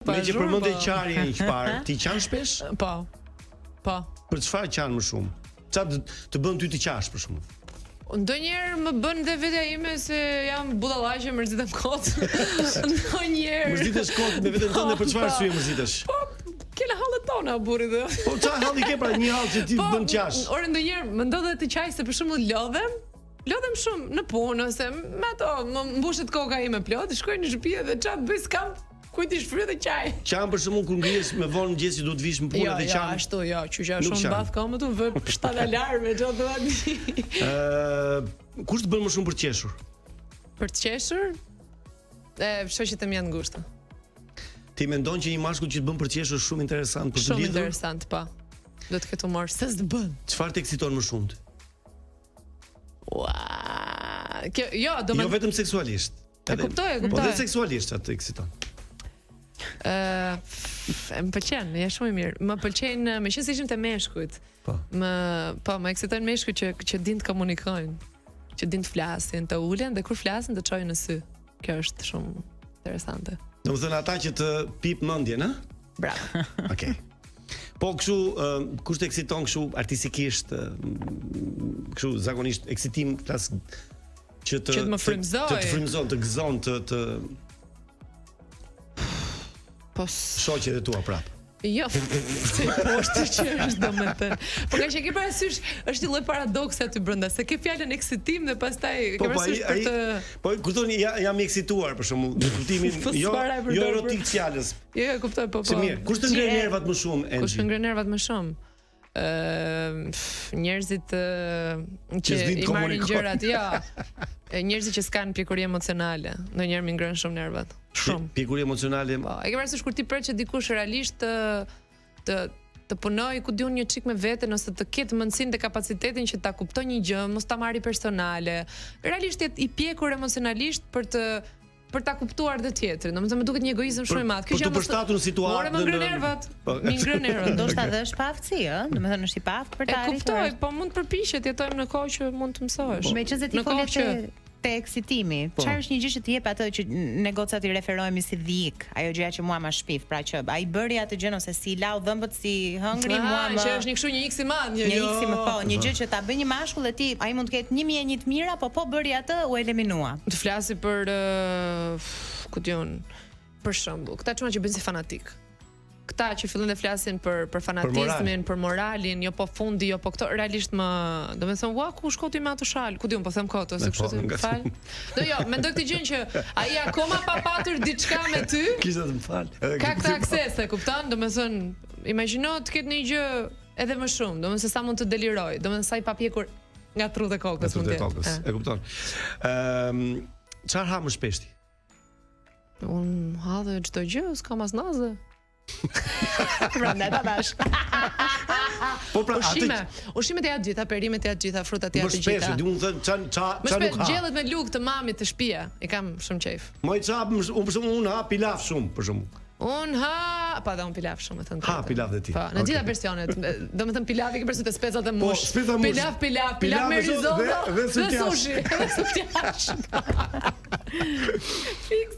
Meqë përmende po. qarjen që parë, ti qan shpesh? Po. Po. Për çfarë qan më shumë? Ça të, të bën ty të qash për shembull? Ndonjëherë më bën dhe vetja ime se jam budallaqe, mërzitem kot. Ndonjëherë. Mërzitesh kot me veten tënde për çfarë Po, arsye mërzitesh? Po, kena hallet tona burri dhe. Po çfarë halli ke pra një hall që ti Po, bën qash? Ore ndonjëherë më ndodh edhe të qaj se për shembull lodhem, lodhem shumë në punë ose me ato më mbushet koka ime plot, shkoj në shtëpi edhe çfarë bëj s'kam kujt i shfry dhe qaj. Qan për shembull kur ngrihesh me vonë mëngjes që duhet vish në punë Jo, dhe jo, qan. ashtu, jo, që që Nuk shumë qan. bath komët, unë vë shtat alarme, çfarë do ti. Ë, kush të bën më shumë për të qeshur? Për të qeshur, e shoqet e mia të ngushta. Ti mendon që një mashkull që të bën për të qeshur është shumë interesant për të Shumë lidhur? interesant, po. Do të ketë humor, se s'të bën. Çfarë të eksiton më shumë? ty? Ua. Kjo, jo, do Jo më vetëm seksualisht. E Edhe- kuptoj, e Po kuptoj. dhe seksualisht atë eksiton. Ë, e më pëlqen, je shumë i mirë. Më pëlqejnë, meqenëse ishim te meshkujt. Po. Më, po, më eksitojnë meshkujt që që din të komunikojnë, që din të flasin, të ulen dhe kur flasin të çojnë në sy. Kjo është shumë interesante. Domethënë ata që të pip mendjen, ë? Bravo. Okej. Po kështu, ë, kush të eksiton kështu artistikisht, ë, kështu zakonisht eksitim flas që të Që të më frymëzoj. Të, të frymëzon, të gëzon, të të Po s- shoqet e tua prap. Jo, se poshtë që është domethënë. Po nga që ke parasysh, është një lloj paradoksi aty brenda, se ke fjalën eksitim dhe pastaj ke Po po ai parasysh për ai të po kur thoni ja, jam i eksituar për shembull, në kuptimin Po, jo s'fare e jo përdor për- erotik të fjalës. Jo, jo, e kuptoj, po po. Si mirë, kush të ngre Që- nervat më shumë Kush Enxhi? më ngre nervat më shumë? Ë, pff, njerëzit ë, që s'din të i marrin komunikojnë. gjërat, jo. E, Njerëzit që s'kan pjekuri emocionale, ndonjëherë më ngrën shumë nervat. Shumë. Pjekuri emocionale. Po, e ke parasysh kur ti pret që dikush realisht të të të punoj ku diun një çik me veten ose të ketë mendsinë dhe kapacitetin që ta kuptoj një gjë, mos ta marri personale. Realisht jetë i pjekur emocionalisht për të për ta kuptuar dhe tjetrin. Domethënë më duket një egoizëm shumë i madh. për gjë t'u mos të- përshtatur në situatë Ore, më në- ngrën në- nervat. Po. Mi ngrën nervat. Ndoshta edhe është paaftësi, ë? Domethënë është i paaftë për E ta arritur. kuptoj, po mund të përpiqet, jetojmë në kohë që mund të mësohesh. Meqenëse ti Në kohë folet te te eksitimi, Po. çfarë është një gjë që të jep atë që ne gocat i referohemi si dhik, ajo gjëja që mua ma shpif, pra që ai bëri atë gjën ose si i lau dhëmbët si hëngri Ah, mua më që është një kështu një X i madh, një, një jo. X i më po, një gjë që ta bëj një mashkull e ti, ai mund të ketë 1001 të mira, po po bëri atë u eliminua. Të flasi për uh, ku diun, për shembull, këta çuna që bëjnë si fanatik. Këta që fillojnë të flasin për për fanatizmin, për, moralin, jo po fundi, jo po këto, realisht më, domethënë, ua ku shko ti me atë shal? Ku diun, po them kot ose Ne, kështu po, si, nga- fal. Do jo, mendoj këtë gjën që ai akoma pa patur diçka me ty, Kisha të më fal. Edhe Ka këtë këtë akses, e kupton? Domethënë, imagjino të ketë një gjë edhe më shumë, domethënë se sa mund të deliroj, domethënë sa i papjekur nga trutë e kokës Nga mund trutë të e jetë. kokës. E. E kupton. Ëm, çfarë ha më shpesh ti? Unë ha dhe çdo gjë, s'kam as naze. Prandaj ta thash. Po pra atë Ushqime, ushqimet janë të gjitha, perimet janë të gjitha, frutat më janë të shpesh, gjitha. di unë them ça ça Më ça shpesh nuk ha. gjellët me lugë të mamit të shtëpia, i kam shumë qejf. Moj ça, më sh- unë për shembull unë ha pilaf shumë për shembull. Unë ha, pa dhe unë pilaf shumë, e thënë Ha, drejtën. pilaf dhe ti. Po, në Okej. gjitha versionet, domethënë pilafi ke përse të specat e Po, mush. speca mush. Pilaf, pilaf, pilaf Pilaf me me so- risotto dhe- dhe dhe sutjash. sushi, dhe sutjash. Fiks.